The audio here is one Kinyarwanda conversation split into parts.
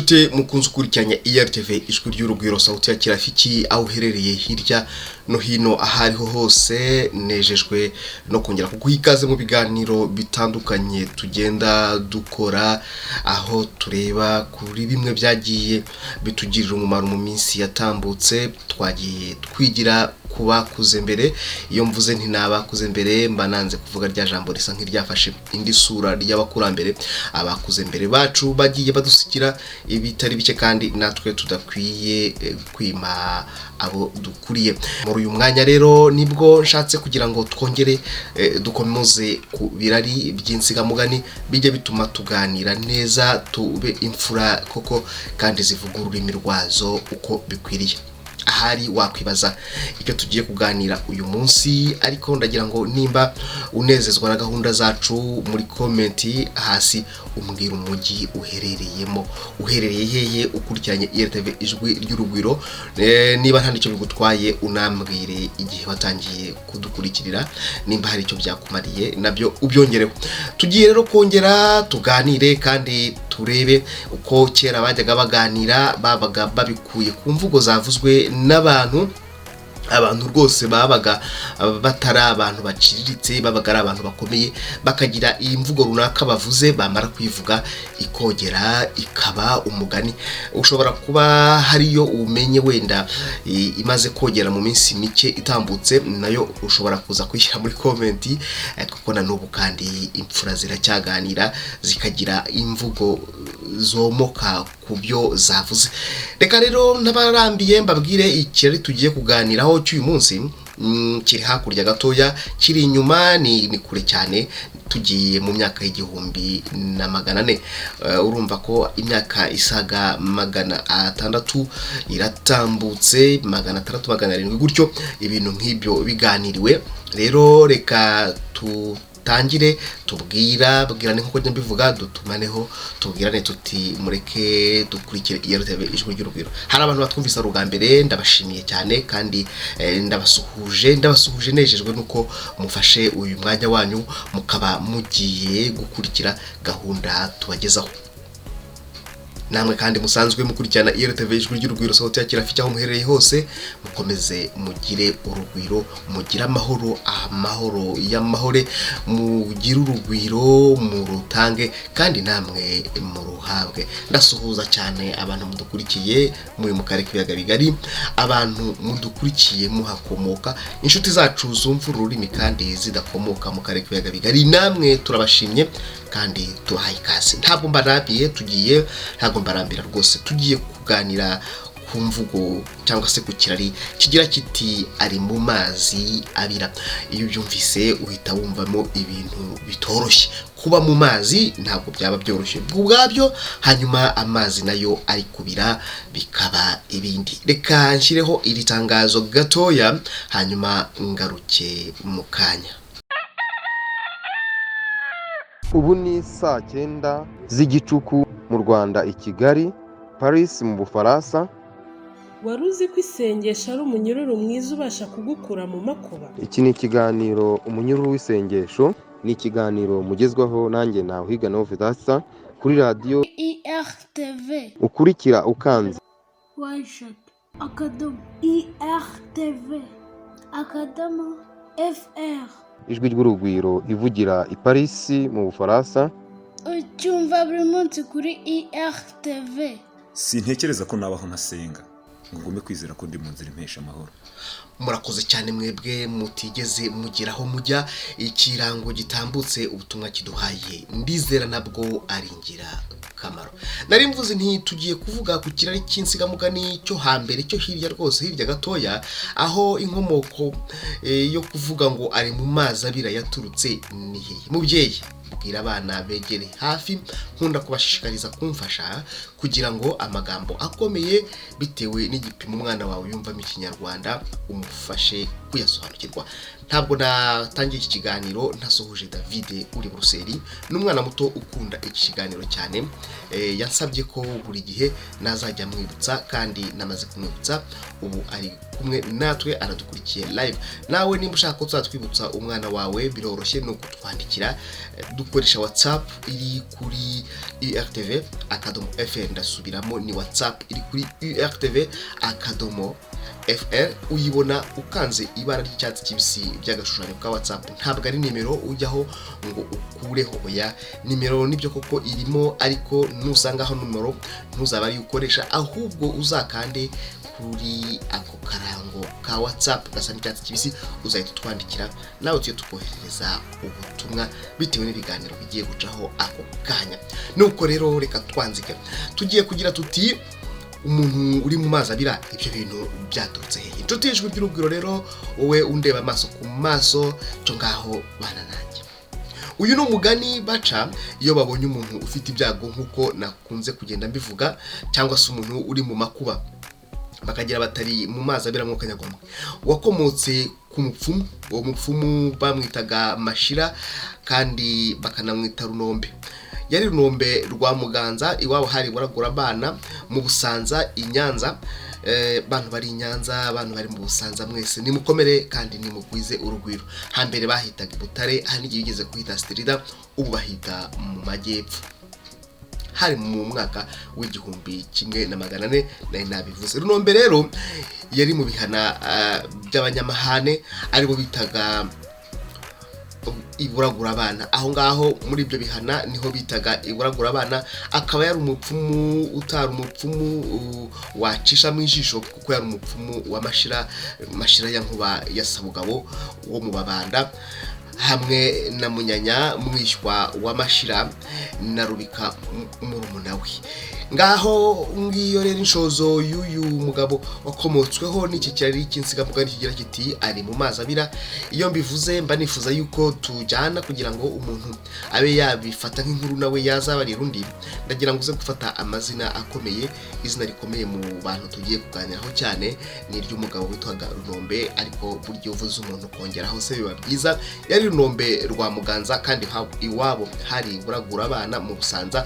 Nshuti mukunze ukurikiranya IRTV Ijwi ry'Urugwiro, sauti ya kirafiki, aho uherereye hirya no hino, aho ariho hose, nejejwe no kongera kuguha ikaze mu biganiro bitandukanye tugenda dukora, aho tureba kuri bimwe byagiye bitugirira umumaro mu minsi yatambutse, twagiye twigira ku bakuze mbere. Iyo mvuze nti nabakuze mbere, mba nanze kuvuga rya jambo risa nk'iryafashe indi sura ry'abakurambere. Abakuze mbere bacu bagiye badusigira ibitari bike, kandi natwe tudakwiye kwima abo dukuriye. Muri uyu mwanya rero nibwo nshatse kugira ngo twongere dukomoze ku birari by'insigamugani, bijye bituma tuganira neza, tube imfura koko kandi zivuga ururimi rwazo uko bikwiriye. Ahari wakwibaza icyo tugiye kuganira uyu munsi, ariko ndagira ngo nimba unezezwa na gahunda zacu, muri comment hasi umbwira umujyi uherereyemo, uherereye hehe ukurikiranye IRTV Ijwi ry'Urugwiro. Niba nta nicyo bigutwaye, unambwire igihe watangiye kudukurikirira, nimba hari icyo byakumariye nabyo ubyongereho. Tugiye rero kongera tuganire kandi turebe uko kera bajyaga baganira, babaga babikuye ku mvugo zavuzwe n'abantu, abantu rwose babaga batari abantu baciriritse, babaga ari abantu bakomeye, bakagira iyi mvugo runaka bavuze, bamara kuyivuga ikogera ikaba umugani. Ushobora kuba hariyo umenye wenda imaze kogera mu minsi mike itambutse, nayo ushobora kuza kuyishyira muri comment, kuko na n'ubu kandi imfura ziracyaganira zikagira imvugo zomoka ku byo zavuze. Reka rero ntabarambiye mbabwire ikirari tugiye kuganiraho cy'uyu munsi. Kiri hakurya gatoya, kiri inyuma, ni kure cyane. Tugiye mu myaka y'1400. Urumva ko imyaka isaga 600 iratambutse, 600, 700 gutyo, ibintu nk'ibyo biganiriwe. Rero reka tutangire tubwira bwirane nk'uko njya mbivuga, dutumaneho, tubwirane tuti mureke dukurikire IRTV Ijwi ry'Urugwiro. Hari abantu batwumvise ari ubwa mbere, ndabashimiye cyane kandi ndabasuhuje, ndabasuhuje nejejwe nuko mufashe uyu mwanya wanyu mukaba mugiye gukurikira gahunda tubagezaho. Namwe kandi musanzwe mukurikirana IRTV Ijwi ry'Urugwiro, sauti ya kirafiki, aho muherereye hose, mukomeze mugire urugwiro, mugire amahoro, amahoro y'amahore, mugire urugwiro, murutange kandi namwe muruhabwe. Ndasuhuza cyane abantu mudukurikiye muri mu karere k'ibiyaga bigari, abantu mudukurikiye muhakomoka, inshuti zacu zumva ururimi kandi zidakomoka mu karere k'ibiyaga bigari, namwe turabashimye kandi tubahaye ikaze. Ntabwo mbarambiye, tugiye, ntabwo mbarambira rwose, tugiye kuganira ku mvugo cyangwa se ku kirari kigira kiti "Ari mu mazi abira". Iyo ubyumvise uhita wumvamo ibintu bitoroshye. Kuba mu mazi ntabwo byaba byoroshye ubwabyo, hanyuma amazi nayo ari kubira bikaba ibindi. Reka nshyireho iri tangazo gatoya, hanyuma ngaruke mu kanya. Ubu ni saa 9 z'igicuku mu Rwanda, i Kigali, Paris mu Bufaransa. Wari uzi ko isengesho ari umunyururu mwiza ubasha kugukura mu makuba? Iki ni ikiganiro Umunyururu w'Isengesho, ni ikiganiro mugezwaho nanjye Ntawuhiganaho Vedasta kuri radiyo IRTV ukurikira ukanze w3.irtv.fr. Ijwi ry'Urugwiro ivugira i Paris mu Bufaransa. Ucyumva buri munsi kuri IRTV. Sintekereza ko nabaho ntasenga ngo ngume kwizera ko ndi mu nzira impesha amahoro. Murakoze cyane mwebwe mutigeze mugira aho mujya. Ikirango gitambutse, ubutumwa kiduhaye, ndizera nabwo ari ingirakamaro. Nari mvuze nti tugiye kuvuga ku kirari cy'insigamugani cyo hambere, cyo hirya rwose, hirya gatoya, aho inkomoko yo kuvuga ngo "ari mu mazi abira" yaturutse ni hehe. Mubyeyi, bwira abana begere hafi, nkunda kubashishikariza kumfasha kugira ngo amagambo akomeye, bitewe n'igipimo umwana wawe yumvamo Ikinyarwanda, umufashe. umufashe kuyasobanukirwa. Ntabwo natangiye iki kiganiro ntasuhuje David uri Buruseli, ni umwana muto ukunda iki kiganiro cyane. Yansabye ko buri gihe nazajya amwibutsa, kandi namaze kumwibutsa, ubu ari kumwe natwe aradukurikiye live. Nawe nimba ushaka ko tuzatwibutsa umwana wawe, biroroshye, ni ukutwandikira. Dukoresha WhatsApp iri kuri URTV.fr. Ndasubiramo, ni WhatsApp iri kuri URTV.fr. Uyibona ukanze ibara ry'icyatsi kibisi by'agashushanyo ka WhatsApp. Ntabwo ari nimero ujyaho ngo ukureho, oya. Nimero nibyo koko irimo, ariko nusangaho nimero ntuzaba ariyo ukoresha, ahubwo uzakande kuri ako karango ka WhatsApp gasa n'icyatsi kibisi, uzahita utwandikira, nawe tujye tukoherereza ubutumwa bitewe n'ibiganiro bigiye gucaho ako kanya. Nuko rero reka twanzike, tugiye kugira tuti: umuntu uri mu mazi abira, ibyo bintu byaturutse hehe? Inshuti y'Ijwi ry'Urugwiro rero, wowe undeba amaso ku maso, cyo ngaho bana nanjye. Uyu ni umugani baca iyo babonye umuntu ufite ibyago, nk'uko nakunze kugenda mbivuga, cyangwa se umuntu uri mu makuba, bakagira batari mu mazi abira mwuka nyagomwe. Wakomotse ku mupfumu. Uwo mupfumu bamwitaga Mashira kandi bakanamwita Runombe. Yari Runombe rwa Muganza, iwabo hari Buragura abana mu Busanza i Nyanza. Bantu bari i Nyanza, abantu bari mu Busanza, mwese nimukomere kandi nimugwize urugwiro. Hambere bahitaga i Butare, hari n'igihe bigeze kuhita Sitirida, ubu bahita mu majyepfo. Hari mu mwaka w'1400, nari nabivuze. Runombe rero yari mu bihana by'abanyamahane, aribo bitaga Iburagura abana. Aho ngaho muri ibyo bihana niho bitaga Iburagura abana. Akaba yari umupfumu utari umupfumu wacishamo ijisho, kuko yari umupfumu wa Mashira, Mashira ya Nkuba ya Sabugabo wo mu Babanda, hamwe na Munyanya mwishywa wa Mashira na Rubika murumuna we. Ngaho ngiyo rero inshozo y'uyu mugabo wakomotsweho n'iki kirari cy'insigamugani kigira kiti: "Ari mu mazi abira." Iyo mbivuze mba nifuza yuko tujyana kugira ngo umuntu abe yabifata nk'inkuru, nawe yazabarira undi. Ndagira ngo uze gufata amazina akomeye. Izina rikomeye mu bantu tugiye kuganiraho cyane ni iry'umugabo witwaga Runombe, ariko buryo uvuze umuntu kongeraho se biba byiza. Yari Runombe rwa Muganza, kandi iwabo hari Buragura abana mu Busanza,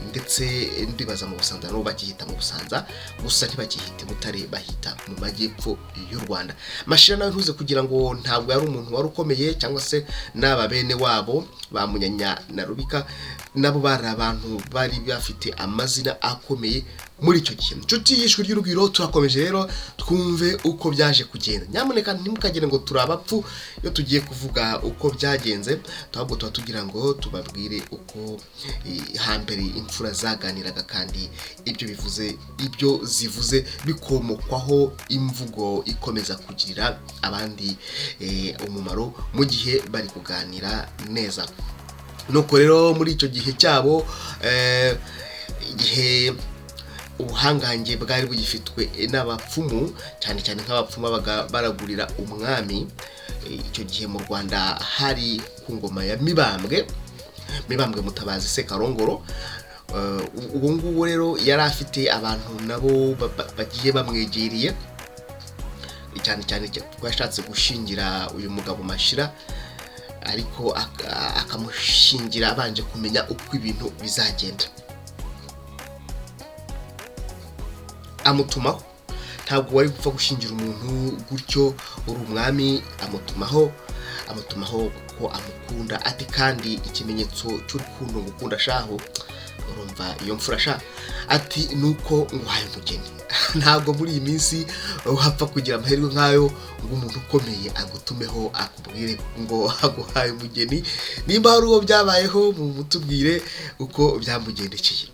ndetse ndibaza mu Busanza nabo bakihita mu Busanza, gusa ntibakihita Butare, bahita mu majyepfo y'u Rwanda. Mashira nawe ntuze kugira ngo ntabwo yari umuntu wari ukomeye, cyangwa se n'aba bene wabo ba Munyanya na Rubika nabo bari abantu bari bafite amazina akomeye muri icyo gihe. Inshuti y'Ijwi ry'Urugwiro, turakomeje rero, twumve uko byaje kugenda. Nyamuneka ntimukagire ngo turi abapfu iyo tugiye kuvuga uko byagenze, ahubwo tuba tugira ngo tubabwire uko hambere imfura zaganiraga, kandi ibyo bivuze, ibyo zivuze bikomokwaho imvugo ikomeza kugirira abandi umumaro mu gihe bari kuganira neza. Nuko rero muri icyo gihe cyabo, igihe ubuhangange bwari bugifitwe n'abapfumu, cyane cyane nk'abapfumu babaga baragurira umwami, icyo gihe mu Rwanda hari ku ngoma ya Mibambwe, Mibambwe Mutabazi Sekarongoro. Ubu ngubu rero yari afite abantu nabo bagiye bamwegereye cyane cyane, kuko yashatse gushingira uyu mugabo Mashira, ariko akamushingira abanje kumenya uko ibintu bizagenda. Amutumaho. Ntabwo wari gupfa gushingira umuntu gutyo uri umwami. Amutumaho, amutumaho ko amukunda, ati kandi ikimenyetso cy'urukundo ngukunda shaho, urumva iyo mfura sha, ati nuko nguhaye umugeni. Ntabwo muri iyi minsi wapfa kugira amahirwe nk'ayo ngo umuntu ukomeye agutumeho akubwire ngo aguhaye umugeni. Nimba hari uwo byabayeho, mutubwire uko byamugendekeye.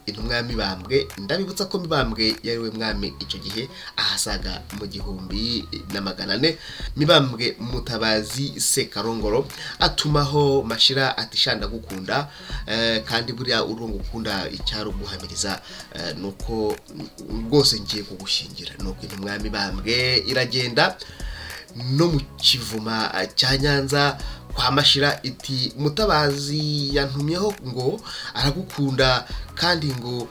Intumwa ya Mibambwe, ndabibutsa ko Mibambwe yari we mwami icyo gihe ahasaga mu 1400, Mibambwe Mutabazi Sekarongoro atumaho Mashira ati: "Sha, ndagukunda, kandi buriya urwo ngukunda icyaruguhamiriza nuko rwose ngiye kugushyingira." Nuko intumwa ya Mibambwe iragenda no mu Kivuma cya Nyanza kwa Mashira, iti: "Mutabazi yantumyeho ngo aragukunda, kandi ngo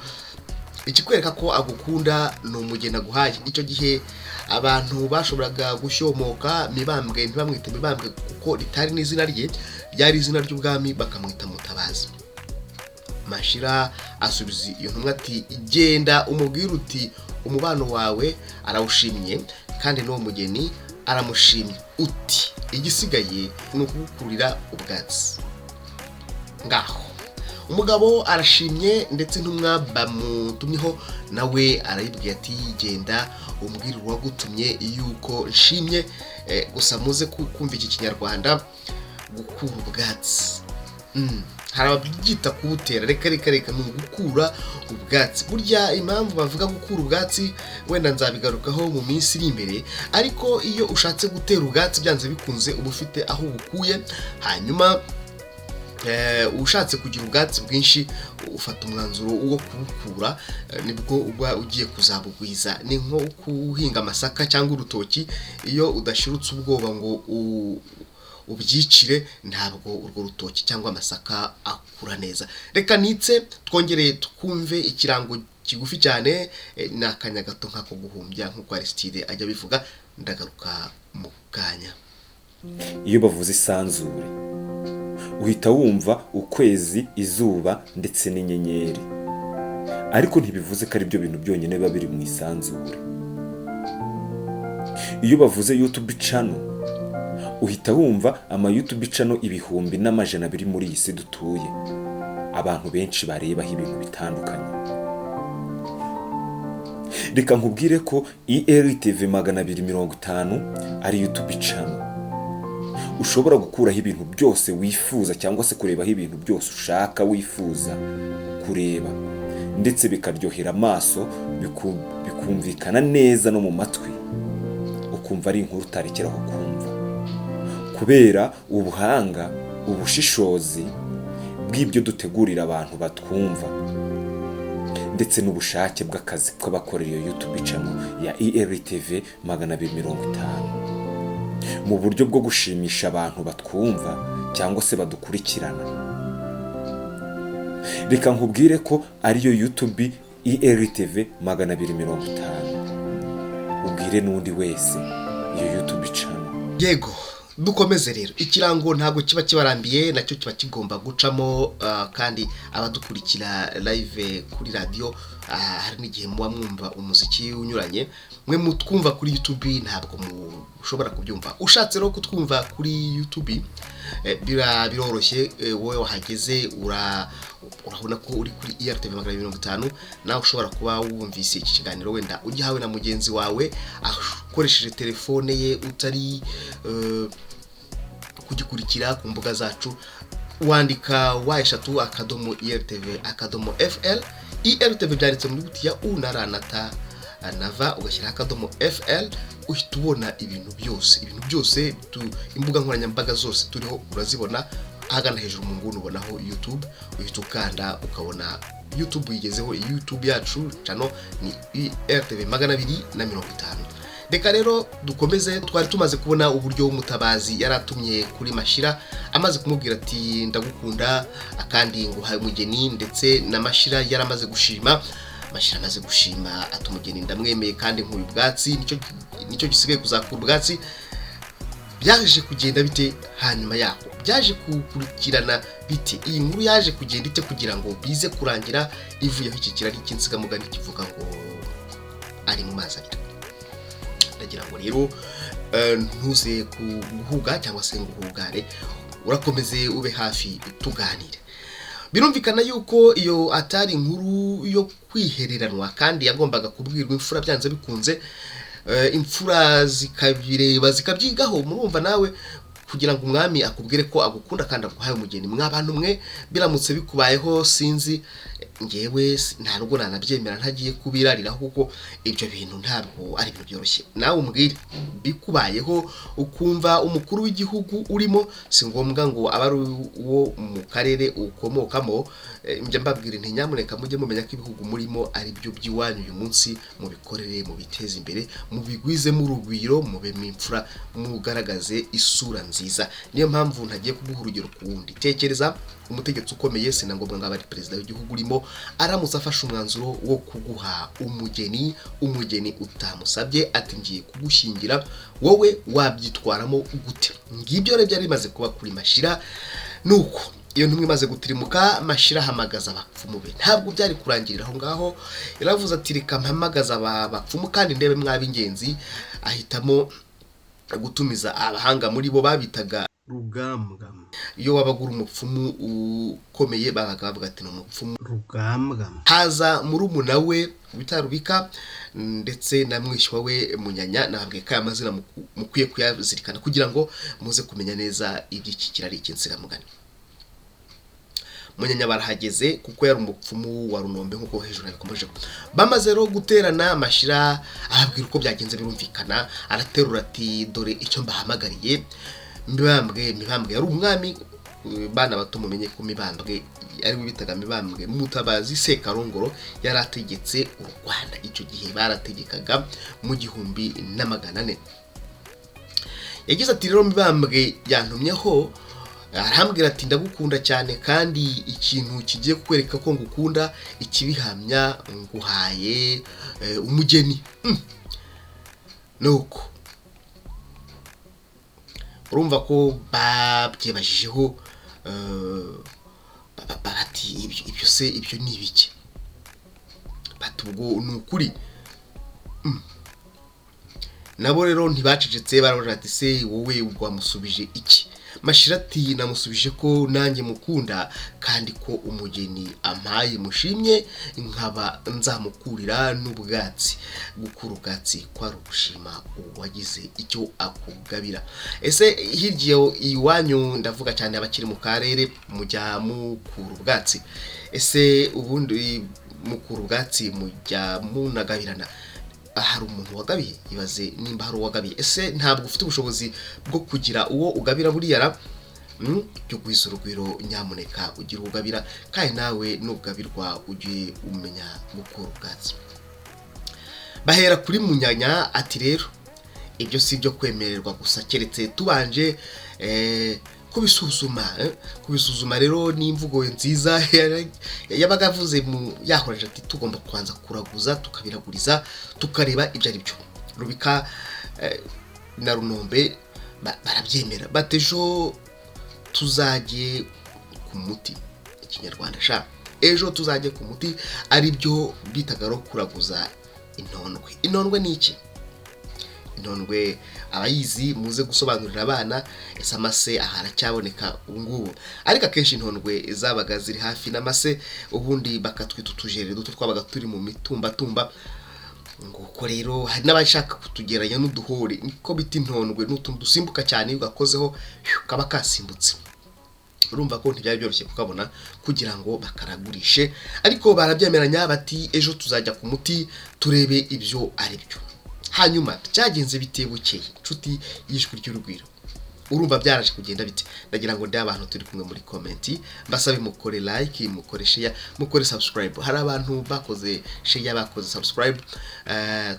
ikikwereka ko agukunda ni umugeni aguhaye." Icyo gihe Abantu bashoboraga gushyomoka Mibambwe ntibamwite Mibambwe kuko ritari n'izina rye, ryari izina ry'ubwami, bakamwita Mutabazi. Mashira asubiza iyo ntumwa ati: "Genda umubwire uti umubano wawe arawushimye, kandi n'uwo mugeni aramushimye, uti igisigaye ni ukugukurira ubwatsi." Ngaho umugabo arashimye, ndetse intumwa bamutumyeho nawe arayibwiye ati: "Genda umbwire uwagutumye yuko nshimye." Gusa muze kumva iki Kinyarwanda, gukura ubwatsi. Hari ababyita kuwutera. Reka reka reka, ni ugukura ubwatsi. Burya impamvu bavuga gukura ubwatsi wenda nzabigarukaho mu minsi iri imbere, ariko iyo ushatse gutera ubwatsi byanze bikunze uba ufite aho ubukuye. Hanyuma ushatse kugira ubwatsi bwinshi ufata umwanzuro wo kubukura, nibwo uba ugiye kuzabugwiza. Ni nko guhinga amasaka cyangwa urutoki, iyo udashirutse ubwoba ngo ubyicire, ntabwo urwo rutoki cyangwa amasaka akura neza. Reka nitse twongere twumve ikirango kigufi cyane, ni akanya gato nk'ako guhumbya, nk'uko Aristide ajya abivuga. Ndagaruka mu kanya. Iyo bavuze isanzure uhita wumva ukwezi, izuba ndetse n'inyenyeri, ariko ntibivuze ko ari byo bintu byonyine biba biri mu isanzure. Iyo bavuze YouTube channel uhita wumva ama YouTube channel ibihumbi n'amajana biri muri iyi si dutuye, abantu benshi barebaho ibintu bitandukanye. Reka nkubwire ko ERTV 250 ari YouTube channel ushobora gukuraho ibintu byose wifuza, cyangwa se kurebaho ibintu byose ushaka, wifuza kureba, ndetse bikaryohera amaso, bikumvikana neza no mu matwi, ukumva ari inkuru utarekeraho kumva kubera ubuhanga, ubushishozi bw'ibyo dutegurira abantu batwumva, ndetse n'ubushake bw'akazi k'abakorera iyo YouTube channel ya ERTV 250 mu buryo bwo gushimisha abantu batwumva cyangwa se badukurikirana. Reka nkubwire ko ariyo YouTube ERTV 250, ubwire n'undi wese iyo YouTube channel. Yego, dukomeze rero. Ikirango ntabwo kiba kibarambiye, nacyo kiba kigomba gucamo. Kandi abadukurikira live kuri radiyo, hari n'igihe muba mwumva umuziki unyuranye. Mwe mutwumva kuri YouTube ntabwo mushobora kubyumva. Ushatse rero kutwumva kuri YouTube biroroshye. Wowe wahageze urabona ko uri kuri ERTV 250. Nawe ushobora kuba wumvise iki kiganiro wenda ugihawe na mugenzi wawe akoresheje telefone ye, utari kugikurikira ku mbuga zacu, wandika w/.ertv.fl. ERTV byanditse mu nyuguti ya U na R na T na V, ugashyiraho akadomo FL, uhita ubona ibintu byose, ibintu byose, imbuga nkoranyambaga zose turiho urazibona. Ahagana hejuru mu nguni ubonaho YouTube, uhita ukanda ukabona YouTube yigezeho. YouTube yacu channel ni ERTV 250. Reka rero dukomeze. Twari tumaze kubona uburyo Mutabazi yari atumye kuri Mashira, amaze kumubwira ati: "Ndagukunda kandi nguhaye umugeni." Ndetse na Mashira yaramaze gushima. Mashira amaze gushima ati: "Umugeni ndamwemeye kandi nkuye ubwatsi, nicyo gisigaye kuzakura ubwatsi." Byaje kugenda bite hanyuma yaho? Byaje gukurikirana bite? Iyi nkuru yaje kugenda ite kugira ngo bize kurangira ivuyeho iki kirari cy'insigamugani kivuga ngo ari mu mazi abira? Ndagira ngo rero ntuze guhuga cyangwa se ngo uhugare, urakomeze ube hafi tuganire. Birumvikana yuko iyo atari inkuru yo kwihereranwa, kandi yagombaga kubwirwa imfura byanze bikunze, imfura zikabireba, zikabyigaho. Murumva nawe, kugira ngo umwami akubwire ko agukunda kandi aguhaye umugeni, mwabantu mwe, biramutse bikubayeho, sinzi, ngewe nta nubwo nanabyemera ntagiye kubirariraho, kuko ibyo bintu ntabwo ari ibintu byoroshye. Nawe umbwire, bikubayeho ukumva umukuru w'igihugu urimo, si ngombwa ngo abe ari uwo mu karere ukomokamo. Njya mbabwira nti: "Nyamuneka mujye mumenya ko ibihugu murimo ari byo by'iwanyu uyu munsi, mubikorere, mubiteze imbere, mubigwizemo urugwiro, mubemo imfura, mugaragaze isura nziza." Niyo mpamvu ntagiye kuguha urugero ku wundi. Tekereza. Umutegetsi ukomeye, si na ngombwa ngo abe ari perezida w'igihugu urimo, aramutse afashe umwanzuro wo kuguha umugeni, umugeni utamusabye, ati ngiye kugushyingira, wowe wabyitwaramo gute? Ngibyo rero byari bimaze kuba kuri Mashira. Nuko iyo ntumwa imaze gutirimuka, Mashira ahamagaza abapfumu be. Ntabwo byari kurangirira aho ngaho, yaravuze ati reka mpamagaza aba bapfumu kandi ndebe mwab'ingenzi. Ahitamo gutumiza abahanga muri bo babitaga Rugambwa. Iyo wabaga uri umupfumu ukomeye, babaga bavuga ati ni umupfumu Rugambwa. Haza murumuna we bita Rubika ndetse na mwishywa we Munyanya. Nababwiye ko aya mazina mukwiye kuyazirikana kugira ngo muze kumenya neza iby'iki kirari cy'insigamugani. Munyanya barahageze kuko yari umupfumu wa Runombe, nk'uko hejuru yabikomeje. Bamaze rero guterana, Mashira ababwira uko byagenze. Birumvikana, araterura ati dore icyo mbahamagariye. Mibambwe yari umwami. Bana bato, mumenye ko Mibambwe ari we bitaga Mibambwe Mutabazi Sekarongoro, yari ategetse u Rwanda icyo gihe. Barategekaga mu 1400. Yagize ati rero Mibambwe yantumyeho, arambwira ati ndagukunda cyane, kandi ikintu kigiye kukwereka ko ngukunda, ikibihamya, nguhaye umugeni. Nuko urumva ko babyibajijeho, bati ibyo se ibyo ni ibiki? Bati ubwo ni ukuri. Nabo rero ntibacecetse, baravuga ati se wowe ubwo wamusubije iki? Mashira ati namusubije ko nanjye mukunda, kandi ko umugeni ampaye mushimye, nkaba nzamukurira n'ubwatsi. Gukura ubwatsi kwari ugushima uwagize icyo akugabira. Ese hirya iwanyu, ndavuga cyane abakiri mu karere, mujya mukura ubwatsi? Ese ubundi mukura ubwatsi, mujya munagabirana? Hari umuntu wagabiye? Ibaze nimba hari uwagabiye. Ese ntabwo ufite ubushobozi bwo kugira uwo ugabira? Buriya ra jya ugwiza urugwiro, nyamuneka ugire ugabira, kandi nawe nugabirwa ujye umenya gukura ubwatsi. Bahera kuri Munyanya ati rero ibyo si ibyo kwemererwa gusa, keretse tubanje kubisuzuma. Kubisuzuma rero ni imvugo nziza yabaga avuze mu yahoraje, ati tugomba kubanza kuraguza, tukabiraguriza, tukareba ibyo ari byo. Rubika na Runombe barabyemera, bati ejo tuzajye ku muti. Ikinyarwanda sha, ejo tuzajye ku muti, ari byo bitaga rero kuraguza intondwe. Intondwe ni iki? Intondwe abayizi muze gusobanurira abana. Ese amase aha aracyaboneka ubu ngubu? Ariko akenshi intondwe zabaga ziri hafi n'amase, ubundi bakatwita utujeri duto twabaga turi mu mitumbatumba. Nguko rero hari n'abashaka kutugeranya n'uduhori, niko bita intondwe. Ni utuntu dusimbuka cyane, iyo ugakozeho kaba kasimbutse. Urumva ko ntibyari byoroshye kukabona kugira ngo bakaragurishe, ariko barabyemeranya, bati ejo tuzajya ku muti turebe ibyo ari byo. Hanyuma byagenze bite bukeye, inshuti y'Ijwi ry'Urugwiro? Urumva byaraje kugenda bite? Ndagira ngo ndebe abantu turi kumwe muri comment, mbasabe mukore like, mukore share, mukore subscribe. Hari abantu bakoze share, bakoze subscribe,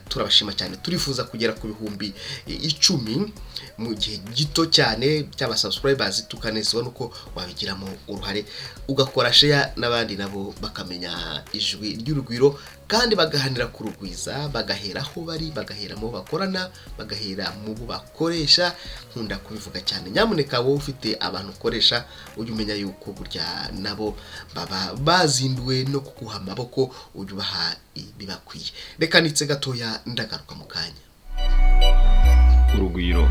turabashima cyane. Turifuza kugera ku 10,000 mu gihe gito cyane by'aba subscribers, tukanezezwa nuko wabigiramo uruhare ugakora share, n'abandi nabo bakamenya Ijwi ry'Urugwiro kandi bagahanira kurugwiza, bagahera aho bari, bagahera mu bo bakorana, bagahera mu bo bakoresha. Nkunda kubivuga cyane, nyamuneka wowe ufite abantu ukoresha, ujye umenya yuko burya nabo baba bazinduwe no kuguha amaboko, ujye ubaha ibibakwiye. Reka nitse gatoya, ndagaruka mu kanya. Urugwiro,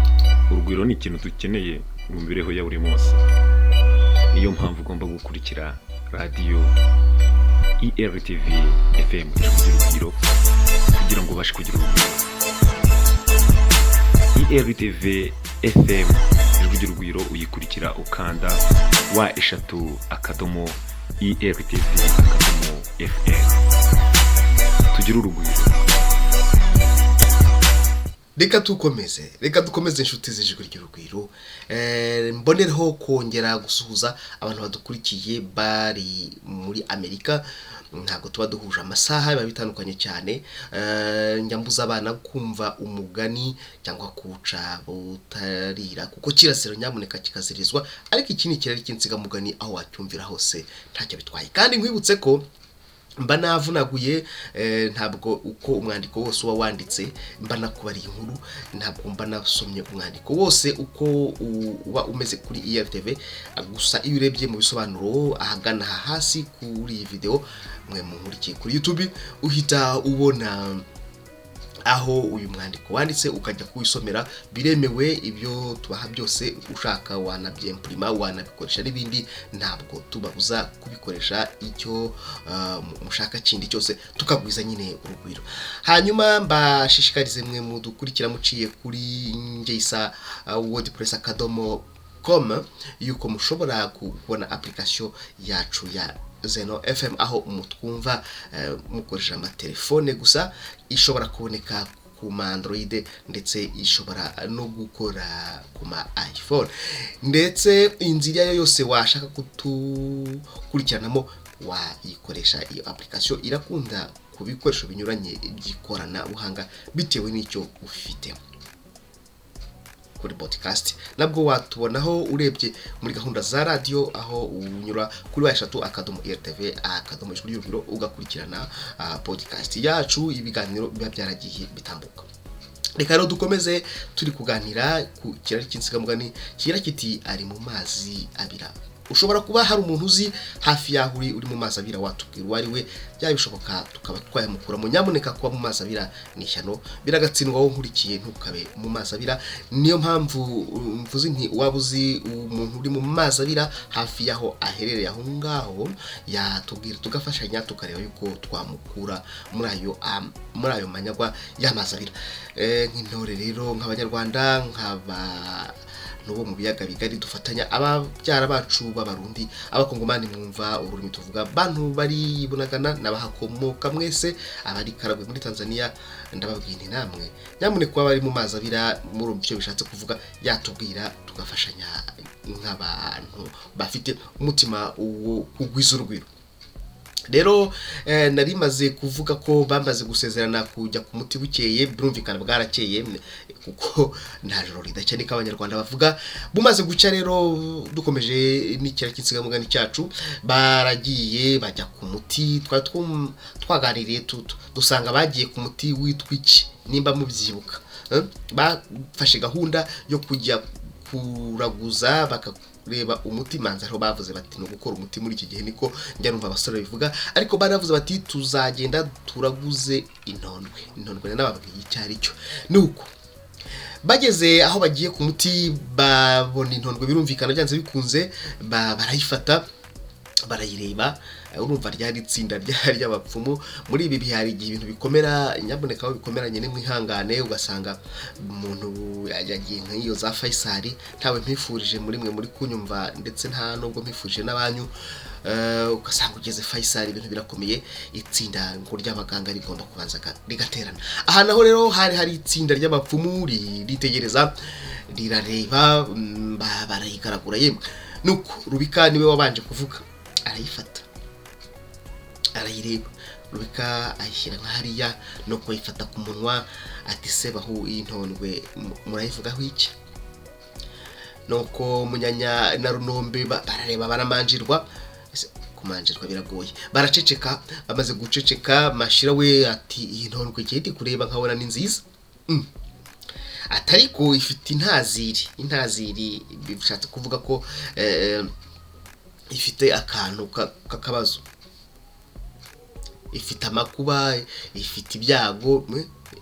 urugwiro ni ikintu dukeneye mu mibereho ya buri munsi. Niyo mpamvu ugomba gukurikira radiyo ERTV FM Ijwi ry'Urugwiro kugira ngo ubashe kugira urugwiro. ERTV FM Ijwi ry'Urugwiro uyikurikira ukanda www.ertv.fm. Tugire urugwiro. Reka dukomeze, reka dukomeze, inshuti z'Ijwi ry'Urugwiro. Mbonereho kongera gusuhuza abantu badukurikiye bari muri Amerika. Ntabwo tuba duhuje amasaha, biba bitandukanye cyane. Njya mbuza abana kumva umugani cyangwa kuwuca butarira, kuko kirazira, nyamuneka kikazirizwa. Ariko iki ni ikirari cy'insigamugani, aho wacyumvira hose ntacyo bitwaye. Kandi nkwibutse ko mba navunaguye, ntabwo uko umwandiko wose uba wanditse mba nakubariye inkuru, ntabwo mba nasomye umwandiko wose uko uba umeze kuri IRTV. Gusa iyo urebye mu bisobanuro ahagana aha hasi kuri iyi video mwe munkurikiye kuri YouTube, uhita ubona aho uyu mwandiko wanditse, ukajya kuwisomera. Biremewe, ibyo tubaha byose ushaka wanabyempurima, wanabikoresha n'ibindi, ntabwo tubabuza kubikoresha icyo mushaka kindi cyose, tukagwiza nyine urugwiro. Hanyuma mbashishikarize mwe mudukurikira muciye kuri ngeisa wordpress.com yuko mushobora kubona application yacu ya Zeno FM, aho mutwumva mukoresha amatelefone gusa. Ishobora kuboneka ku ma Android, ndetse ishobora no gukora ku ma iPhone, ndetse inzira iyo ari yo yose washaka kutukurikiranamo wayikoresha. Iyo application irakunda ku bikoresho binyuranye by'ikoranabuhanga bitewe n'icyo ufite. Kuri podcast nabwo watubonaho urebye muri gahunda za radiyo, aho unyura kuri w3.irtv.ijwiryurugwiro, ugakurikirana podcast yacu, ibiganiro biba byaragiye bitambuka. Reka rero dukomeze, turi kuganira ku kirari cy'insigamugani kigira kiti: "Ari mu mazi abira." Ushobora kuba hari umuntu uzi hafi y'aho uri uri mu mazi abira, watubwira uwo ari we, byaba bishoboka tukaba twayamukuramo. Nyamuneka, kuba mu mazi abira ni ishyano, biragatsindwa. Wowe nkurikiye, ntukabe mu mazi abira. Niyo mpamvu mvuze nti waba uzi umuntu uri mu mazi abira hafi y'aho aherereye aho ngaho, yatubwira tugafashanya, tukareba yuko twamukura muri ayo manyagwa y'amazi abira. Nk'intore rero, nk'Abanyarwanda, nk'aba n'ubo mu biyaga bigari dufatanya, ababyara bacu b'Abarundi, Abakongomani mwumva ururimi tuvuga, bantu bari Bunagana n'abahakomoka mwese, abari Karagwe muri Tanzania, ndababwira nti namwe nyamuneka kuba bari mu mazi abira, murumva icyo bishatse kuvuga, yatubwira tugafashanya nk'abantu bafite umutima wo kugwiza urugwiro. Rero nari maze kuvuga ko bamaze gusezerana kujya ku muti bukeye. Birumvikana bwarakeye, kuko nta joro ridacya, niko Abanyarwanda bavuga. Bumaze gucya rero, dukomeje n'ikira cy'insigamugani cyacu, baragiye bajya ku muti. Twari twaganiriye, dusanga bagiye ku muti witwa iki, nimba mubyibuka? Bafashe gahunda yo kujya kuraguza, bakareba umuti manza. Aho bavuze bati ni ugukora umuti muri iki gihe, niko njya numva abasore bivuga, ariko baravuze bati tuzagenda turaguze intondwe. Intondwe nababwiye icyo ari cyo. Nuko bageze aho bagiye ku muti, babona intondwe, birumvikana byanze bikunze, barayifata, barayireba. Urumva ryari itsinda ry'abapfumu. Muri ibi bihe hari igihe ibintu bikomera, nyabuneka aho bikomeranye ni mwihangane, ugasanga umuntu yagiye nk'iyo za Faisal. Ntawe mpifurije muri mwe muri kunyumva, ndetse nta nubwo mpifurije n'abanyu. Ugasanga ugeze Faisal ibintu birakomeye, itsinda ngo ry'abaganga rigomba kubanza rigaterana. Aha naho rero hari hari itsinda ry'abapfumu, ritegereza, rirareba, barayigaragura yemwe. Nuko Rubika niwe wabanje kuvuga, arayifata, arayireba. Rubika ayishyira nka hariya, nuko ayifata ku munwa, ati: "Se bahu, iyi ntondwe murayivugaho iki?" Nuko Munyanya na Runombe barareba, baramanjirwa. Ese kumanjirwa biragoye? Baraceceka. Bamaze guceceka, Mashira we ati: "Iyi ntondwe igiye ndi kureba nkabona ni nziza." Ati: "Ariko ifite intaziri." Intaziri bishatse kuvuga ko ifite akantu k'akabazo, ifite amakuba, ifite ibyago,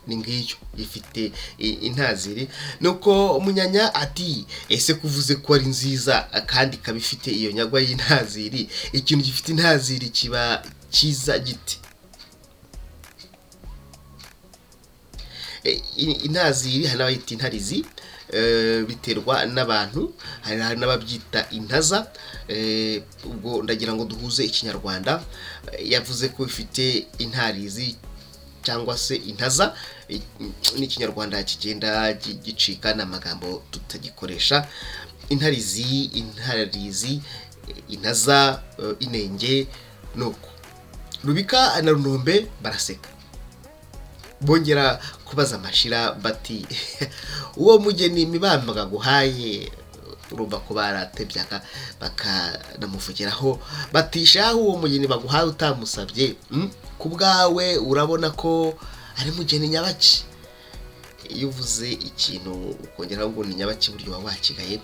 ni ngiyo ifite intaziri. Nuko Munyanya ati: "Ese kuvuze ko ari nziza kandi ikaba ifite iyo nyagwa y'intaziri, ikintu gifite intaziri kiba cyiza gite?" Intaziri hari n'abayita intarizi, biterwa n'abantu, hari n'ababyita intaza. Ubwo ndagira ngo duhuze Ikinyarwanda. Yavuze ko ifite intarizi cyangwa se intaza, n'Ikinyarwanda kigenda gicika, ni amagambo tutagikoresha. Intarizi, intarizi, intaza, inenge. Nuko Rubika na Runombe baraseka, bongera kubaza Mashira bati: "Uwo mugeni Mibambwe aguhaye?" Urumva ko baratebyaga bakanamuvugiraho bati: "Shahu, uwo mugeni baguhaye utamusabye, ku bwawe urabona ko ari mugeni nyabaki?" Iyo uvuze ikintu ukongeraho ngo ni nyabaki, buryo uba wakigaye.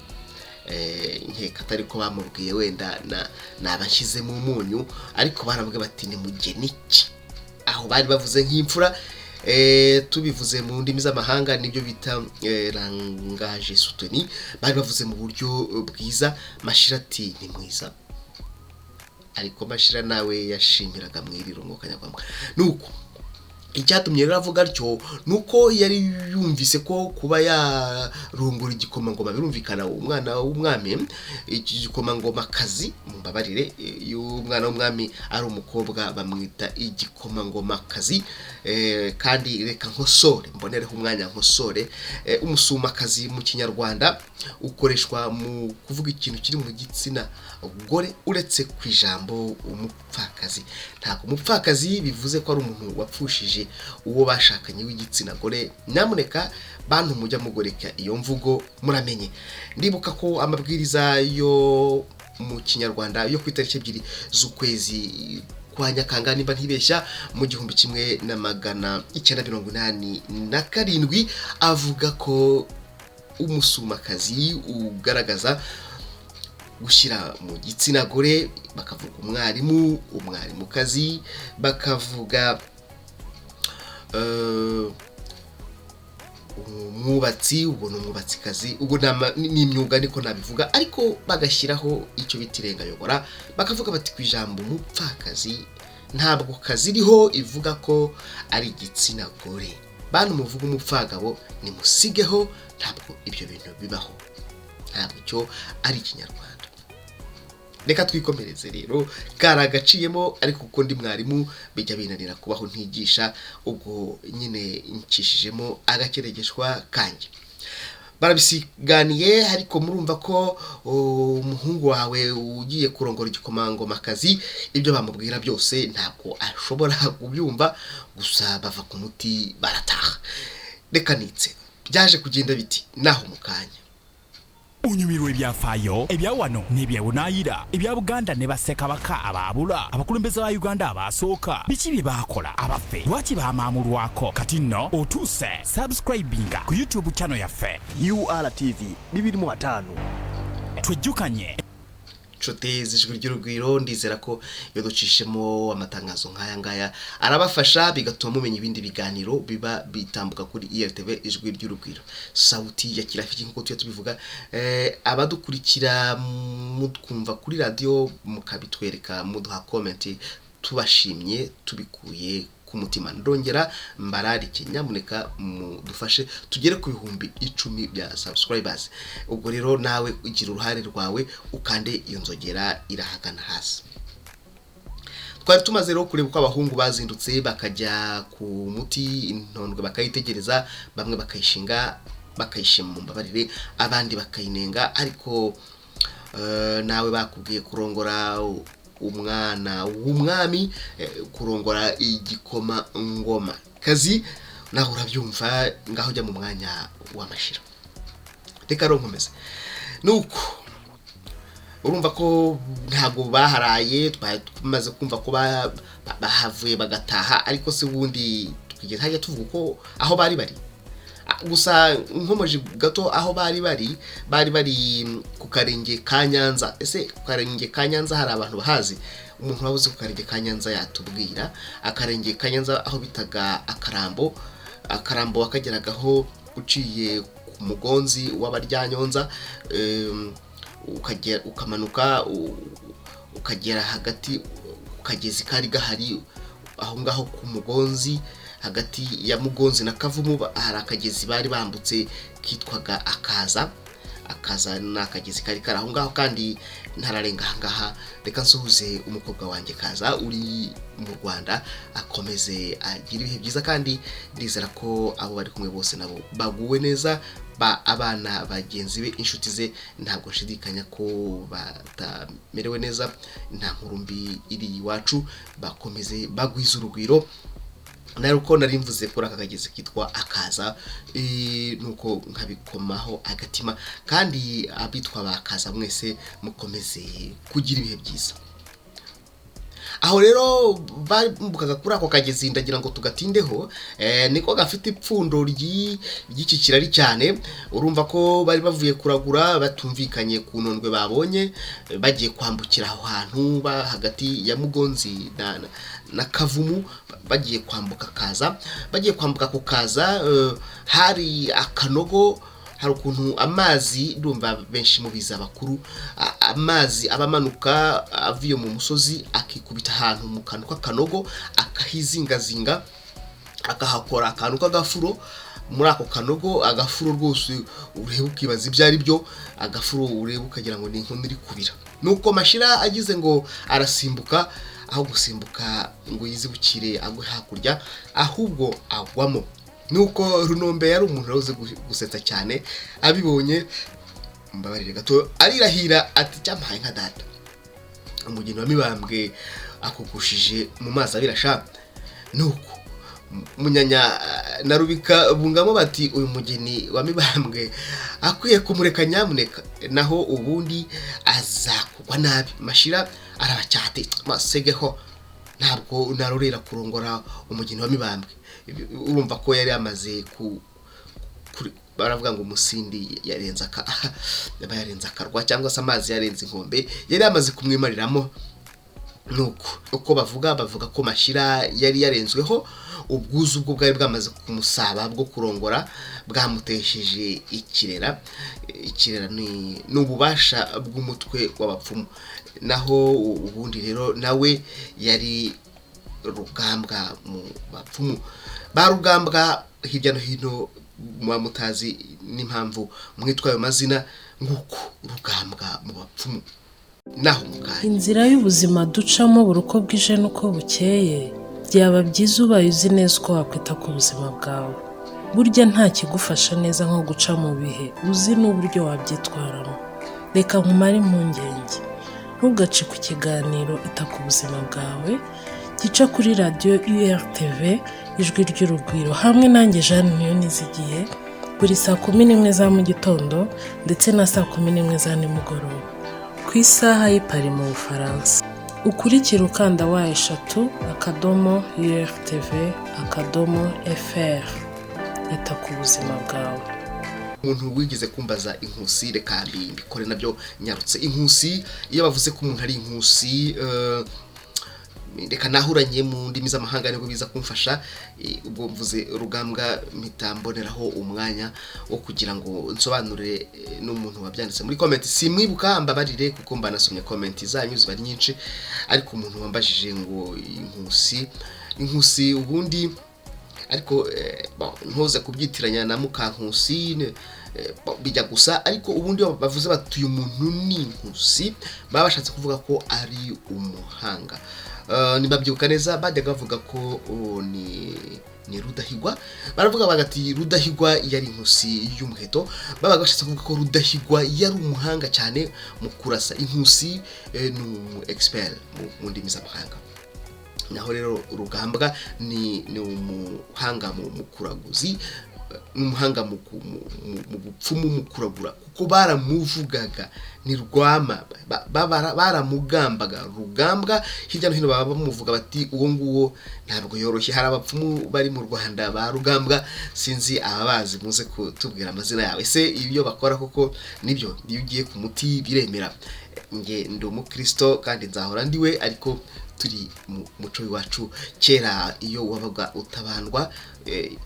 Nkeka atari ko bamubwiye, wenda nabashyizemo umunyu, ariko baramubwiye bati: "Ni mugeni ki?" Aho bari bavuze nk'imfura. Tubivuze mu ndimi z'amahanga nibyo bita langage soutenu. Bari bavuze mu buryo bwiza. Mashira ati: "Ni mwiza." Ariko Mashira nawe yashimiraga Mwiriro ngo kanyarwanda. Nuko icyatumye rero avuga atyo ni uko yari yumvise ko kuba yarungura igikomangoma, birumvikana umwana w'umwami, iki gikomangomakazi, mumbabarire, iyo umwana w'umwami ari umukobwa bamwita igikomangomakazi. Kandi reka nkosore, mbonereho umwanya nkosore, umusumakazi mu Kinyarwanda ukoreshwa mu kuvuga ikintu kiri mu gitsina gore, uretse ku ijambo umupfakazi. Ntabwo umupfakazi bivuze ko ari umuntu wapfushije uwo bashakanye w'igitsina gore. Nyamuneka bantu mujya mugoreka iyo mvugo, muramenye. Ndibuka ko amabwiriza yo mu Kinyarwanda yo ku itariki 2 z'ukwezi kwa Nyakanga, nimba ntibeshya, mu 1987, avuga ko umusumakazi ugaragaza gushyira mu gitsina gore, bakavuga umwarimu, umwarimukazi, bakavuga umwubatsi, ubwo ni umwubatsikazi, ubwo ni imyuga niko nabivuga. Ariko bagashyiraho icyo bita irengayobora, bakavuga bati: "Ku ijambo umupfakazi ntabwo kaziriho ivuga ko ari igitsina gore. Bantu muvuga umupfagabo nimusigeho, ntabwo ibyo bintu bibaho, ntabwo icyo ari Ikinyarwanda." Reka twikomereze rero, kari agaciyemo, ariko kuko ndi mwarimu bijya binanira kubaho ntigisha, ubwo nyine ncishijemo agakeregeshwa kanjye. Barabisiganiye, ariko murumva ko umuhungu wawe ugiye kurongora igikomangomakazi, ibyo bamubwira byose ntabwo ashobora kubyumva. Gusa bava ku muti barataha. Reka nitse byaje kugenda biti naho mu kanya. Onyumirwa ebyafaayo ebya wano n'ebyebunaayira, ebya Buganda ne bassekabaka abaabula, abakulembeze ba Uganda abasooka, biki bye baakola, abaffe lwaki baamaamulwako. Kati nno otuuse subscribinga ku YouTube channel yaffe URTV 2005. Twejjukanye. Nshuti z'Ijwi ry'Urugwiro, ndizera ko iyo ducishemo amatangazo nk'aya ngaya arabafasha, bigatuma mumenya ibindi biganiro biba bitambuka kuri IRTV Ijwi ry'Urugwiro, sauti ya kirafiki, nk'uko tujya tubivuga. Abadukurikira mutwumva kuri radiyo mukabitwereka, muduha comment, tubashimye tubikuye ku mutima. Ndongera mbararike, nyamuneka mudufashe tugere ku 10,000 bya subscribers. Ubwo rero nawe ugira uruhare rwawe, ukande iyo nzogera irahagana hasi. Twari tumaze rero kureba uko abahungu bazindutse bakajya ku muti, intondwe bakayitegereza, bamwe bakayishinga, bakayishima, mu mbabarire, abandi bakayinenga. Ariko nawe bakubwiye kurongora umwana w'umwami, kurongora igikoma ngoma kazi, nawe urabyumva. Ngaho ujya mu mwanya w'Amashira. Reka rero nkomeze. Nuko urumva ko ntabwo baharaye, twari tumaze kumva ko bahavuye bagataha. Ariko se ubundi twigeze hajya tuvuga uko aho bari bari? Gusa nkomeje gato, aho bari bari, bari bari ku Karenge ka Nyanza. Ese ku Karenge ka Nyanza hari abantu bahazi? Umuntu waba uzi ku Karenge ka Nyanza yatubwira. Akarenge ka Nyanza, aho bitaga Akarambo. Akarambo wakageragaho uciye ku Mugonzi w'Abaryanyonza, ukagera ukamanuka ukagera hagati ku kagezi kari gahari aho ngaho ku Mugonzi, hagati ya Mugonzi na Kavumu hari akagezi bari bambutse kitwaga Akaza. Akaza ni akagezi kari kari aho ngaho, kandi ntararenga aha ngaha. Reka nsuhuze umukobwa wanjye Kaza uri mu Rwanda, akomeze agire ibihe byiza, kandi ndizera ko abo bari kumwe bose nabo baguwe neza, ba abana bagenzi be, inshuti ze, ntabwo nshidikanya ko batamerewe neza. Nta nkuru mbi iri iwacu, bakomeze bagwize urugwiro. Nawe uko nari mvuze kuri aka kagezi kitwa Akaza, nuko nkabikomaho agatima, kandi abitwa bakaza mwese mukomeze kugira ibihe byiza. Aho rero bambukaga kuri ako kagezi, ndagira ngo tugatindeho, niko gafite ipfundo ry'iki kirari cyane. Urumva ko bari bavuye kuragura batumvikanye ku nondwe babonye, bagiye kwambukira aho hantu hagati ya Mugonzi na Kavumu, bagiye kwambuka Kaza. Bagiye kwambuka ku Kaza, hari akanogo. Hari ukuntu amazi, ndumva benshi mubizi abakuru, amazi aba amanuka avuye mu musozi akikubita ahantu mu kantu k'akanogo, akahizingazinga, akahakora akantu k'agafuro muri ako kanogo. Agafuro rwose ureba ukibaza ibyo ari byo, agafuro ureba ukagira ngo ni inkono iri kubira. Nuko Mashira agize ngo arasimbuka, aho gusimbuka ngo yizibukire agwe hakurya, ahubwo agwamo. Nuko Runombe yari umuntu uzi gusetsa cyane, abibonye, mbabarire gato, arirahira ati: "Cyampaye nka data, umugeni wa Mibambwe akugushije mu mazi abirasha." Nuko Munyanya na Rubika bungamo bati: "Uyu mugeni wa Mibambwe akwiye kumureka nyamuneka, naho ubundi azakugwa nabi." Mashira arabacyate: "Masegeho, ntabwo narorera kurongora umugeni wa Mibambwe." Urumva ko yari yamaze ku baravuga ngo umusindi yarenze aka yaba yarenze akarwa, cyangwa se amazi yarenze inkombe, yari yamaze kumwimariramo. Nuko uko bavuga ko Mashira yari yarenzweho, ubwuzu bwo bwari bwamaze kumusaba bwo kurongora bwamutesheje ikirera. Ikirera ni ububasha bw'umutwe w'abapfumu. Naho ubundi rero nawe yari rugambwa mu bapfumu. Ba rugambwa hirya no hino muba mutazi n'impamvu mwitwa ayo mazina, nguko rugambwa mu bapfumu. Naho mukanya Inzira y'ubuzima ducamo buri uko bwije n'uko bukeye, byaba byiza ubaye uzi neza uko wakwita ku buzima bwawe. Burya nta kigufasha neza nko guca mu bihe uzi n'uburyo wabyitwaramo. Reka nkumare impungenge, ntugace ku kiganiro Ita ku Buzima Bwawe gica kuri radiyo URTV Ijwi ry'Urugwiro, hamwe nanjye Jeanne Niyonizigiye, buri saa 11 za mu gitondo ndetse na saa 11 za nimugoroba ku isaha y'i Paris mu Bufaransa. Ukurikire ukanda www.urtv.fr. Ita ku buzima bwawe. Umuntu wigeze kumbaza inkusi, reka mbikore nabyo nyarutse. Inkusi, iyo bavuze ko umuntu ari inkusi, reka nahuranye mu ndimi z'amahanga nibwo biza kumfasha. Ubwo mvuze rugambwa mpita mboneraho umwanya wo kugira ngo nsobanure n'umuntu wabyanditse muri comment. Simwibuka, mbabarire, kuko mba nasomye comment zanyu ziba ari nyinshi. Ariko umuntu wambajije ngo inkusi, inkusi ubundi, ariko bon, ntuze kubyitiranya na Mukankusi, bon, bijya gusa. Ariko ubundi iyo bavuze bati uyu muntu ni inkusi, baba bashatse kuvuga ko ari umuhanga. Nibabyibuka neza, bajyaga bavuga ko ni Rudahigwa. Baravuga bagati Rudahigwa yari inkusi y'umuheto, babaga bashatse kuvuga ko Rudahigwa yari umuhanga cyane mu kurasa. Inkusi ni umu expert mu ndimi z'amahanga. Naho rero rugambwa ni umuhanga mu kuraguzi, ni umuhanga mu bupfumu, mu kuragura, kuko baramuvugaga ni rwama, baramugambaga rugambwa hirya no hino, baba bamuvuga bati uwo nguwo ntabwo yoroshye. Hari abapfumu bari mu Rwanda ba rugambwa, sinzi ababazi, muze kutubwira amazina yawe. Ese ibyo bakora koko nibyo? Iyo ugiye ku muti biremera? Nge ndi umukristo kandi nzahora ndiwe, ariko turi mu muco w'iwacu, kera iyo wabaga utabandwa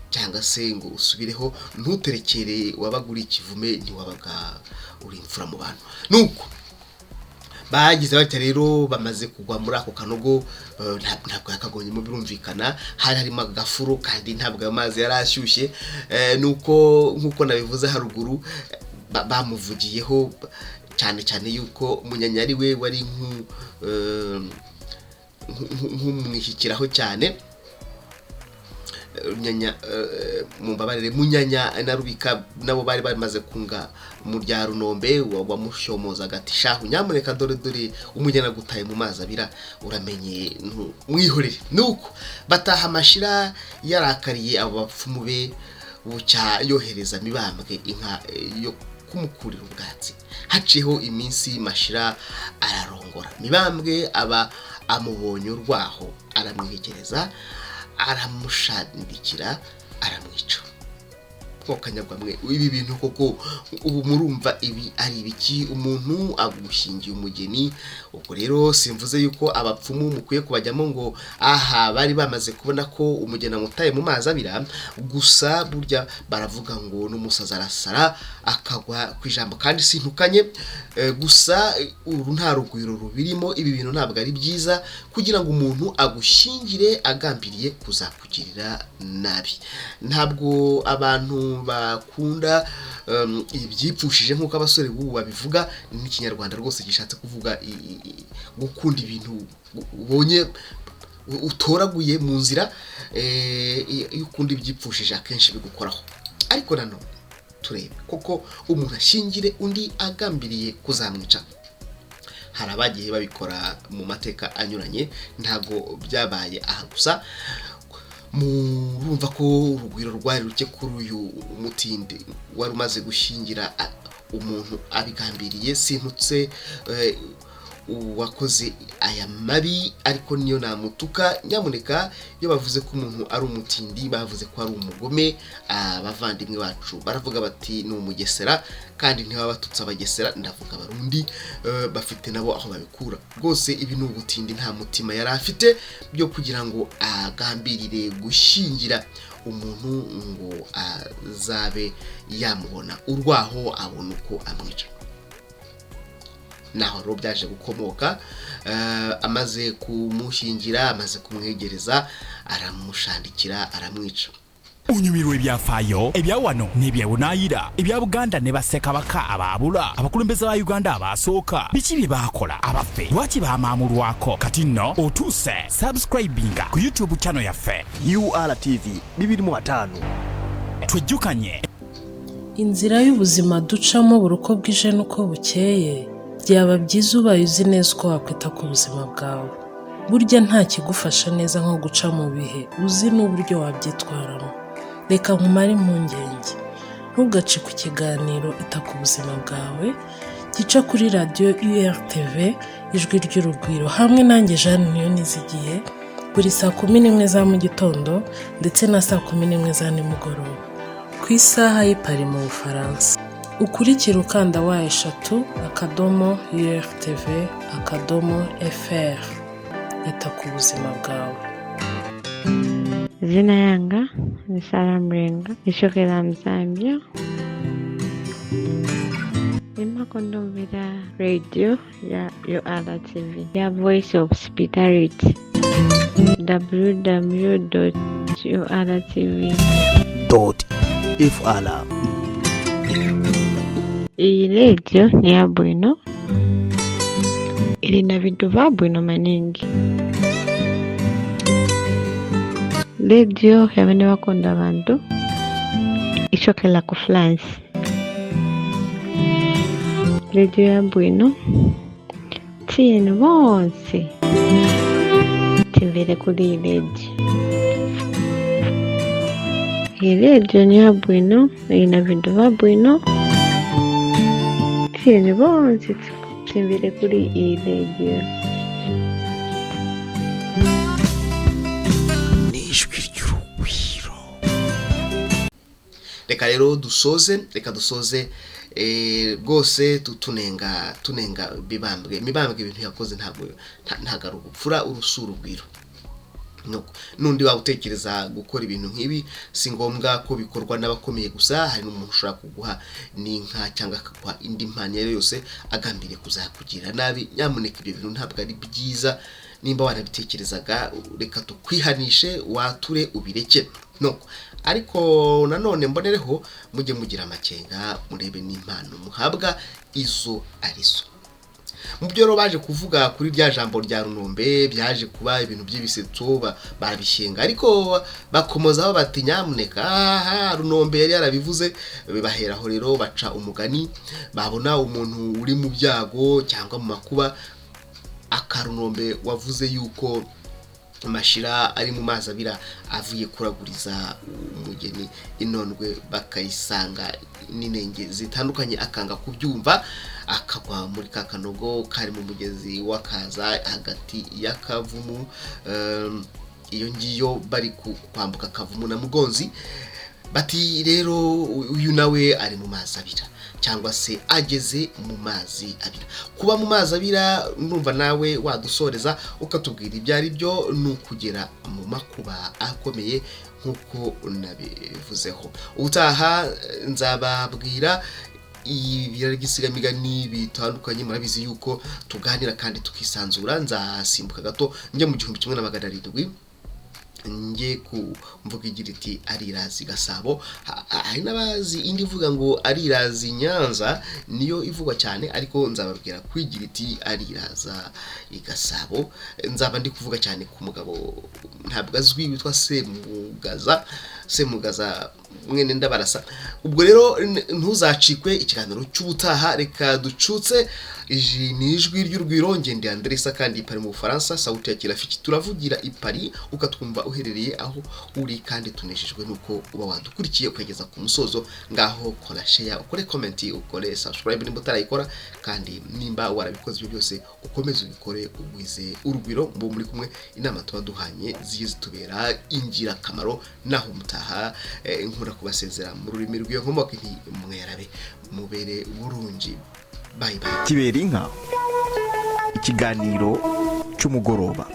cyangwa se ngo usubireho ntuterekere, wabaga uri ikivume, ntiwabaga uri imfura mu bantu. Nuko bagize batya rero, bamaze kugwa muri ako kanogo, ntabwo yakagonyemo, birumvikana hari harimo agafuro, kandi ntabwo ayo mazi yari ashyushye. Nuko nk'uko nabivuze haruguru, Bamuvugiyeho cyane cyane yuko Munyanya ari we wari nk'umwishyikiraho cyane. Munyanya, mumbabarire, Munyanya na Rubika nabo bari bamaze kunga mu rya Runombe, wamushomozaga ati: "Shahu, nyamuneka, dore dore umunyana agutaye mu mazi abira, uramenye mwihorere." Nuko bataha Amashira yarakariye abo bapfumu be. Bucya yohereza Mibambwe inka yo kumukurira ubwatsi. Haciyeho iminsi, Mashira ararongora. Mibambwe aba amubonye urwaho, aramwegereza, aramushandikira, aramwica. Mwe, ibi bintu koko ubu murumva ibi ari ibiki? Umuntu agushyingiye umugeni. Ubwo rero simvuze yuko abapfumu mukwiye kubajyamo ngo aha bari bamaze kubona ko umugeni amutaye mu mazi abira. Gusa burya baravuga ngo n'umusazi arasara akagwa ku ijambo, kandi sintukanye. Gusa uru nta rugwiro rubirimo. Ibi bintu ntabwo ari byiza kugira ngo umuntu agushyingire agambiriye kuzakugirira nabi. Ntabwo abantu bakunda ibyipfushije nk'uko abasore b'ubu babivuga. N'ikinyarwanda rwose gishatse kuvuga gukunda ibintu ubonye utoraguye mu nzira. Iyo ukunda ibyipfushije, akenshi bigukoraho. Ariko nanone turebe koko umuntu ashyingire undi agambiriye kuzamwica. Hari abagiye babikora mu mateka anyuranye, ntabwo byabaye aha gusa. Murumva ko urugwiro rwari ruke kuri uyu mutindi wari umaze gushyingira umuntu abigambiriye. Sintutse uwakoze aya mabi, ariko niyo namutuka, nyamuneka, iyo bavuze ko umuntu ari umutindi, bavuze ko ari umugome. Abavandimwe bacu baravuga bati: "Ni umugesera," kandi ntibaba batutse abagesera, ndavuga abarundi. Bafite nabo aho babikura. Rwose ibi ni ubutindi, nta mutima yari afite byo kugira ngo agambirire gushyingira umuntu ngo azabe yamubona urwaho, abona uko amwica. Naho rero byaje gukomoka, amaze kumushyingira, amaze kumwegereza, aramushandikira, aramwica. Unyumirwa ebyafaayo ebya wano n'ebyebunaayira, ebya Buganda ne bassekabaka abaabula, abakulembeze ba Uganda abasooka, biki bye baakola, abaffe lwaki baamaamulwako. Kati nno otuuse subscribinga ku YouTube channel yaffe URTV 2005. Twejjukanye. Inzira y'ubuzima ducamo buri uko bwije n'uko bukeye, byaba byiza ubaye uzi neza uko wakwita ku buzima bwawe. Burya nta kigufasha neza nko guca mu bihe uzi n'uburyo wabyitwaramo. Reka nkumare impungenge, ntugace ku kiganiro Ita ku Buzima Bwawe gica kuri radiyo URTV Ijwi ry'Urugwiro, hamwe nanjye Jeanne Niyonizigiye, buri saa 11 za mu gitondo ndetse na saa 11 za nimugoroba ku isaha y'i Paris mu Bufaransa. Ukurikire ukanda www.urtv.fr. Ita ku buzima bwawe. Zina yanga ni Sara Mrenga, nichokera Mzambia. Nimakondomvera radio ya URTV ya Voice of Hospitality, www.urtv .fr. Iyi radio ni ya bwino, ili na vintu va bwino maningi. Radio yamene vakonda vantu, ichokela ku France. Radio ya bwino, tiyeni vonse timvere kuli iyi radio. Iyi radio ni ya bwino, ina vintu va bwino. Tiyeni vonse timvere kuli iyi radio. N'ijwi ry'urugwiro. Reka rero dusoze, reka dusoze rwose tunenga Mibambwe. Mibambwe ibintu yakoze ntabwo ari ugupfura, urusura urugwiro. Nuko n'undi waba utekereza gukora ibintu nk'ibi, si ngombwa ko bikorwa n'abakomeye gusa. Hari n'umuntu ushobora kuguha n'inka cyangwa akaguha indi mpano iyo ari yo yose agambiriye kuzakugirira nabi. Nyamuneka, ibyo bintu ntabwo ari byiza. Nimba wanabitekerezaga, reka tukwihanishe, wature, ubireke. Nuko Ariko nanone mbonereho, mujye mugira amakenga, murebe n'impano muhabwa izo arizo. Mu byo rero baje kuvuga kuri rya jambo rya Runombe, byaje kuba ibintu by'ibisetso, barabishyenga, ariko bakomozaho bati: "Nyamuneka, aha Runombe yari yarabivuze." Baheraho rero baca umugani, babona umuntu uri mu byago cyangwa mu makuba, akarunombe wavuze yuko Mashira ari mu mazi abira avuye kuraguriza umugeni inondwe, bakayisanga n'inenge zitandukanye, akanga kubyumva, akagwa muri ka kanogo kari mu mugezi w'Akaza hagati y'Akavumu, iyo ngiyo bari kwambuka Kavumu na Mugonzi. Bati rero uyu nawe ari mu mazi abira, cyangwa se ageze mu mazi abira. Kuba mu mazi abira, ndumva nawe wadusoreza ukatubwira ibyo ari byo. Ni ukugera mu makuba akomeye nk'uko nabivuzeho. Ubutaha nzababwira ibirari by'isigamigani bitandukanye. Murabizi yuko tuganira kandi tukisanzura. Nzasimbuka gato njya mu 1700, njye ku mvuga igira iti: "Arirazi Gasabo." Hari n'abazi indi ivuga ngo "Arirazi Nyanza", niyo ivugwa cyane, ariko nzababwira kwigira iti "Ariraza i Gasabo". Nzaba ndi kuvuga cyane ku mugabo, ntabwo azwi, witwa Semugaza, Semugaza mwene Ndabarasa. Ubwo rero ntuzacikwe ikiganiro cy'ubutaha. Reka ducutse. Iji ni Ijwi ry'Urugwiro, ngende Andresa, kandi i Paris mu Bufaransa, sauti ya kirafiki. Turavugira i Paris, ukatwumva uherereye aho uri, kandi tunejejwe nuko uba wadukurikiye ukageza ku musozo. Ngaho kora share, ukore comment, ukore subscribe nimba utarayikora, kandi nimba warabikoze ibyo byose ukomeze ubikore, ugwize urugwiro mbo muri kumwe. Inama tuba duhanye zigiye zitubera ingirakamaro. Naho mutaha, nkunda kubasezera mu rurimi rw'iyo nkomoko nti: "Mwerabe mubere burungi." Bye bye. Kibera inka, ikiganiro cy'umugoroba.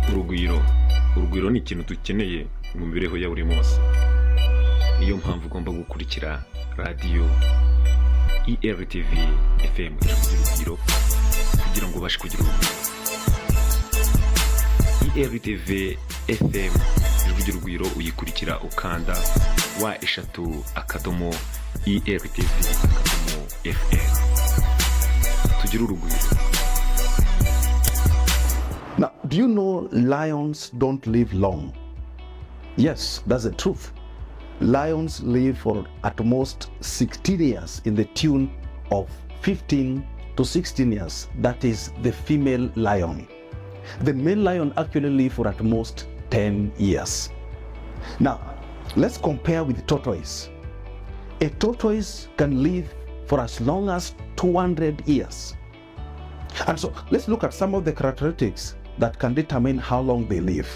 Urugwiro, urugwiro ni ikintu dukeneye mu mibereho ya buri munsi. Niyo mpamvu ugomba gukurikira radiyo ERTV FM Ijwi ry'Urugwiro kugira ngo ubashe kugira urugwiro. ERTV FM Ijwi ry'Urugwiro uyikurikira ukanda www.ertv.fr. Tugire urugwiro. Now, do you know lions don't live long? Yes, that's the truth. Lions live for at most 16 years, in the tune of 15 to 16 years. That is the female lion. The male lion actually live for at most 10 years. Now, let's compare with tortoise. A tortoise can live for as long as 200 years. And so let's look at some of the characteristics that can determine how long they live.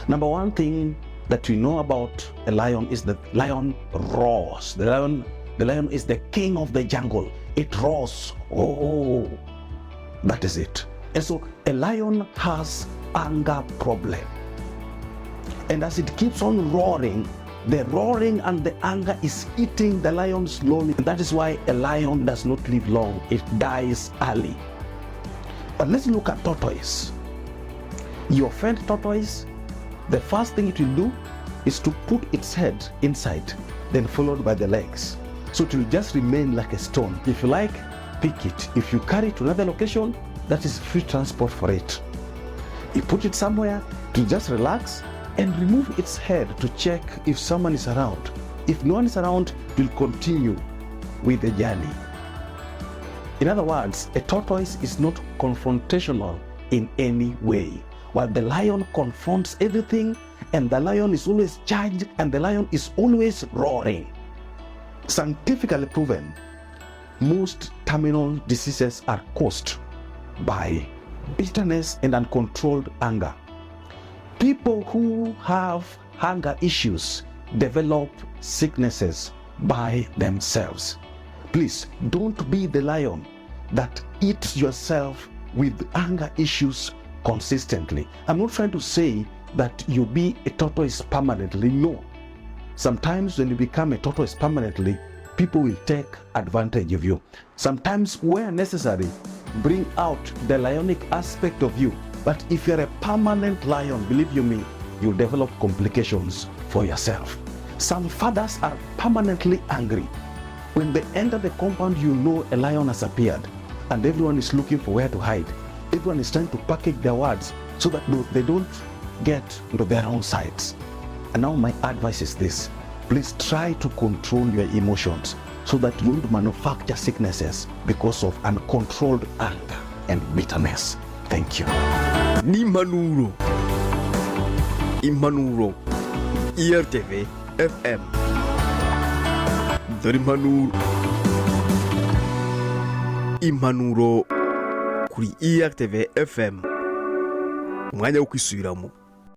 Number one thing that we know about a lion is that lion roars. The lion is the king of the jungle. It roars. Oh, that is it. And so a lion has anger problem. And as it keeps on roaring, the roaring and the anger is eating the lion slowly. And that is why a lion does not live long. It dies early. But let's look at tortoise. You offend tortoise, the first thing it will do is to put its head inside, then followed by the legs. So it will just remain like a stone. If you like, pick it. If you carry it to another location, that is free transport for it. You put it somewhere to just relax and remove its head to check if someone is around. If no one is around, it will continue with the journey. In other words, a tortoise is not confrontational in any way. While the lion confronts everything, and the lion is always charged, and the lion is always roaring. Scientifically proven, most terminal diseases are caused by bitterness and uncontrolled anger. People who have anger issues develop sicknesses by themselves. Please don't be the lion that eats yourself with anger issues consistently. I'm not trying to say that you be a tortoise permanently. No. Sometimes when you become a tortoise permanently, people will take advantage of you. Sometimes, where necessary, bring out the lionic aspect of you. But if you're a permanent lion, believe you me, You develop complications for yourself. Some fathers are permanently angry. When they enter the compound, you know a lion has appeared, and everyone is looking for where to hide. Everyone is trying to package their words so that they don't get into their own sides. And now, my advice is this: please try to control your emotions so that you don't manufacture sicknesses because of uncontrolled anger and bitterness. Thank you. N'impanuro, impanuro, IRTV FM, dore impanuro, impanuro kuri IRTV FM, umwanya wo kwisubiramo.